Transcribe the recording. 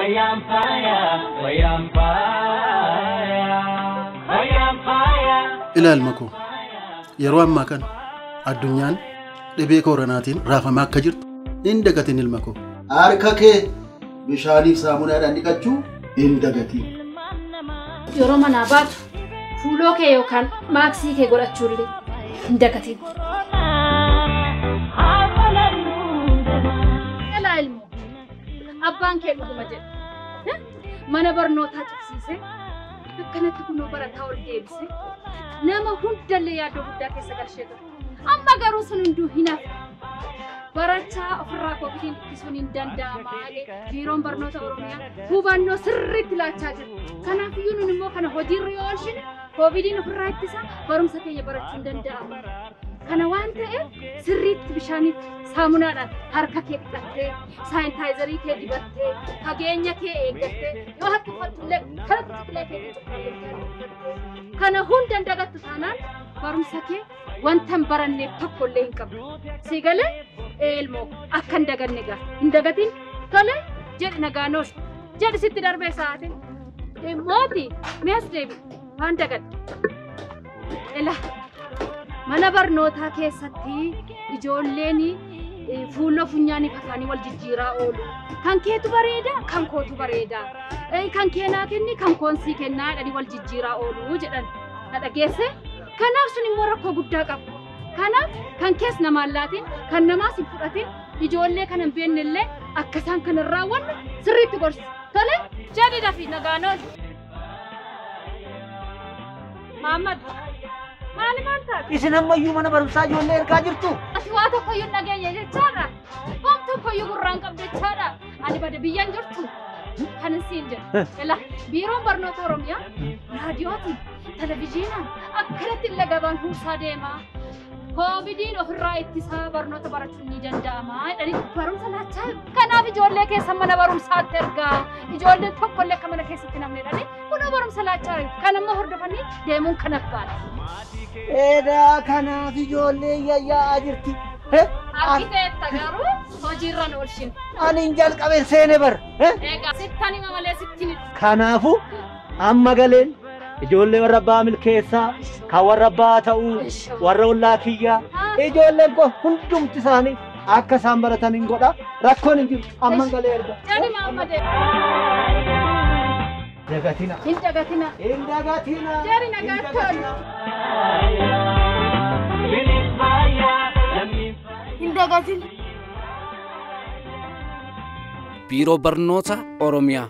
Fayyaan faaya, fayyaan faaya, fayyaan faaya. Ilaalma koo yeroo ammaa kana addunyaan dhibee koronaatiin raafamaa akka jirtu hin dagatin ilma koo. Harka kee bishaaniif saamunaadhaan dhiqachuu hin dagatin. Yeroo manaa baatu fuuloo kee yookaan maaksii kee godhachuullee hin dagatin. Ilaa ilmoo abbaan kee dhuguma jedha. Mana barnootaa cimsiisee akkanatti kunoo barataa ol deebisee nama hundallee yaaddoo guddaa keessa galchee ture. Amma garuu sun hunduu hin hafu. Barachaa ofirraa koovidiin ittisuun hin danda'ama. Biiroon barnoota Oromiyaa hubannoo sirriitti laachaa jira. Kanaafiyyuu nun immoo kana hojiirra yoo oolchine koovidiin ofirraa ittisa barumsa keenya barachuun danda'ama. Kana waan ta'eef sirriitti bishaaniif saamunaadhaan harka kee dhiqattee, saayintaayizarii kee dibattee, fageenya kee eeggattee, yoo harka uffattullee kanatti ciqilee kee cuqqaallettee kana hunda hin dagattu taanaan barumsa kee wanta hin baranneef tokkollee hin qabdu. Sii galee ilmoo akka hin daganne gaa hin dagatin tole jedhi nagaan oolu jedhi sitti darbee sa'aatiin. Mooti mee as deebi waan dagadde. Ilaa mana barnootaa keessatti ijoolleen fuula funyaanii afaanii wal jijjiiraa oolu. Kan keetu bareeda, kan kootu bareeda. Kan keenaa kenni, kan koonsii kennaa jedhanii wal jijjiiraa oolu jedhan. Na dhageesse? Kanaaf sun immoo rakkoo guddaa qaba. Kanaaf kan kees namaan laatiin, kan namaas hin fudhatin, ijoollee kana hin beekne illee akka isaan kana hin raawwanne sirriitti gorsi. Tole jedhi dafii nagaan oolu. Mahammad. Maali maal taate? Isin ammayyuu mana barumsaa ijoollee ergaa jirtu? Ati waa tokkoyyuu hin dhageenye jechaadha. Waan tokkoyyuu gurraan qabdu jechaadha. Ani bada biyyaan jirtu kan siin jedhu. Ilaa biiroon barnoota Oromiyaa raadiyootiin, televizyiinaan akkanatti illee gabaan huursaa deema. Koovidiin ofirraa ittisaa barnoota barachuun ni danda'ama jedhanii barumsa laachaa jiru. Kanaaf ijoollee keessan mana barumsaatti ergaa. Ijoolleen tokkollee akka mana keessatti namni jedhanii kunoo barumsa laachaa jiru. Kan ammoo hordofanii deemuun kan abbaati. Edaa kanaaf ijoollee yayyaa'aa jirti. Argiteetta garuu hojiirra nu oolchine. Ani hin jalqabe seene bar. Egaa sittan hima malee sittin hima. Kanaafuu amma galeen ijoollee warra abbaa milkeessaa, kan warra abbaa ta'uu, warra ollaa kiyyaa, ijoolleen koo hundumti isaanii akka isaan baratan hin godha. Rakkoon hin jiru. Amma galee erga. Jedhi Mahammad. Dagatina. Hin dagatina. Hin dagatina. Jedhi nagaatti oolu. Hin dagatin. Biiroo Barnoota Oromiyaa.